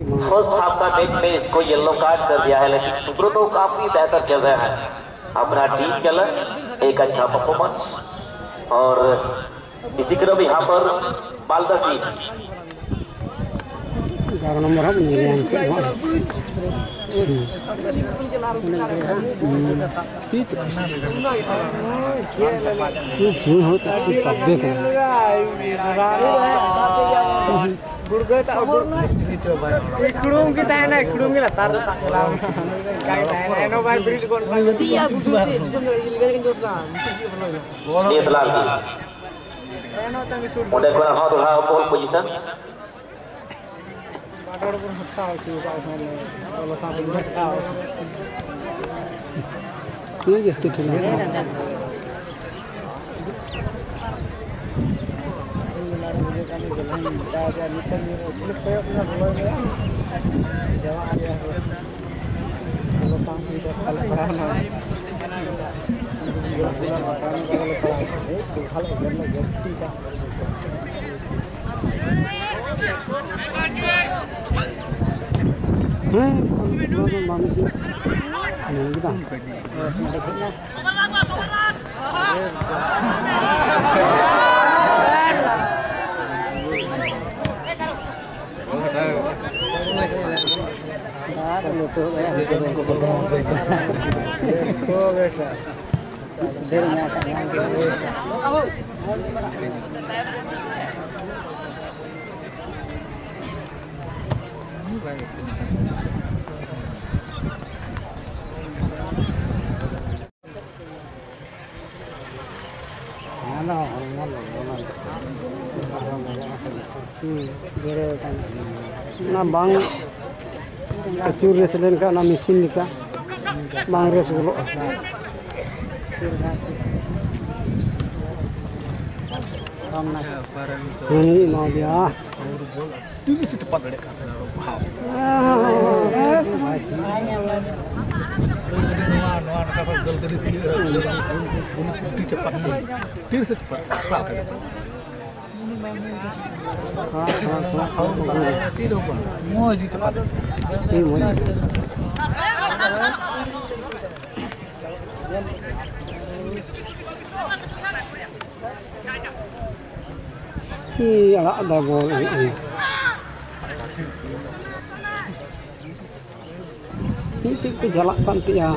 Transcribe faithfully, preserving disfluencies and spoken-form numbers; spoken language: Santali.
फर्स्ट हाफ का मैच में इसको येलो कार्ड कर दिया है, लेकिन सुब्रतो काफी बेहतर खेल रहे हैं। अपना टीम कलर, एक अच्छा परफॉर्मेंस। और इसी क्रम यहाँ पर मालदा टीम। ग्यारह नंबर है, नहीं है, हम क्या हुआ? हम्म। हम्म। तीत। ये झील हो तो फिर कब देख रहे हैं? ᱠᱩᱲᱩᱢ ᱜᱮ ᱛᱟᱦᱮᱱᱟᱭ, ᱠᱩᱲᱩᱢ ᱜᱮ ᱞᱟᱛᱟᱨ ᱨᱮ ᱥᱟᱵ ᱠᱚᱣᱟ᱾ ᱚᱱᱠᱟ ᱜᱮ ᱛᱟᱦᱮᱱᱟᱭ᱾ ᱮᱱᱦᱚᱸ ᱵᱟᱭ ᱵᱨᱤᱰ ᱜᱚᱫ ᱠᱟᱜᱼᱟ᱾ ᱤᱭᱟᱹ ᱵᱩᱡᱷᱟᱹᱣ ᱛᱮ ᱡᱚᱢ ᱫᱟᱲᱮᱭᱟᱜᱼᱟ, ᱤᱞᱤᱜᱟᱞ ᱜᱮ ᱫᱳᱥ ᱠᱟᱱᱟ᱾ ᱢᱤᱥᱤᱡ ᱜᱮ ᱵᱚᱞᱚᱭᱮᱱᱟ᱾ ᱫᱮᱵᱽᱞᱟᱞ ᱜᱮ᱾ ᱮᱱᱦᱚᱸ ᱛᱟᱝ ᱥᱩᱨ ᱚᱸᱰᱮ ᱠᱷᱚᱱᱟᱜ ᱦᱚᱸ ᱫᱚᱦᱲᱟ ᱵᱚᱞ ᱯᱚᱡᱤᱥᱚᱱ᱾ ᱵᱟᱨ ᱦᱚᱲ ᱵᱚᱱ ᱦᱟᱛᱟᱣ ᱦᱚᱪᱚ ᱟᱠᱟᱫ ᱠᱷᱟᱱ ᱫᱚ, ᱚᱞᱚ ᱥᱟᱶ ᱛᱮᱵᱚᱱ ᱦᱟᱛᱟᱣ᱾ ᱤᱧ ᱡᱟᱹᱥᱛᱤ ᱴᱷᱮᱱ᱾ ᱦᱮᱸ, ᱥᱟᱱᱛᱟᱲ ᱫᱚ ᱵᱟᱝ ᱦᱩᱭᱩᱜ ᱠᱟᱱᱟ᱾ ᱢᱮᱱ ᱠᱮᱫᱟ᱾ ᱚᱱᱟ ᱵᱟᱝ ᱟᱹᱪᱩᱨ ᱨᱮᱥ ᱞᱮᱱᱠᱷᱟᱱ ᱚᱱᱟ ᱢᱮᱥᱤᱱ ᱞᱮᱠᱟ ᱵᱟᱝ ᱨᱮᱥ ᱜᱚᱞᱚᱜᱼᱟ᱾ ᱦᱮᱸ, ᱮᱢᱟ ᱫᱮᱭᱟ᱾ ᱛᱤᱨᱮ ᱥᱮ ᱪᱟᱯᱟᱫ ᱫᱟᱲᱮᱭᱟᱜ ᱠᱟᱱ ᱛᱟᱦᱮᱱᱟ ᱟᱨᱚ ᱵᱷᱟᱵᱽ᱾ ᱱᱚᱣᱟ, ᱱᱚᱣᱟ ᱱᱟᱠᱷᱟ ᱠᱷᱚᱱ ᱜᱟᱹᱞ ᱜᱟᱹᱰᱤ ᱛᱤᱭᱟᱹᱜ ᱨᱮ ᱜᱟᱹᱞ ᱜᱟᱹᱰᱤ ᱵᱩᱞ, ᱵᱩᱞ, ᱵᱩᱞ ᱠᱩᱴᱤ ᱪᱟᱯᱟᱫ ᱛᱮ᱾ ᱛᱤᱨᱮ ᱥᱮ ᱪᱟᱯᱟᱫ? ᱚᱠᱟ ᱞᱮᱠᱟ ᱪᱟᱯᱟᱫ? ᱦᱮᱸ, ᱢᱚᱡᱽ ᱜᱮ ᱛᱚᱯᱟ ᱫᱚ᱾ ᱦᱮᱸ, ᱢᱚᱡᱽ ᱜᱮ᱾ ᱦᱮᱸ, ᱟᱲᱟᱜ ᱫᱟ ᱵᱚᱞ ᱮᱱᱮᱡ ᱜᱮ᱾ ᱢᱤᱫ ᱥᱮᱫ ᱛᱮ ᱪᱟᱞᱟᱜ ᱠᱟᱱ ᱛᱤᱧᱟ᱾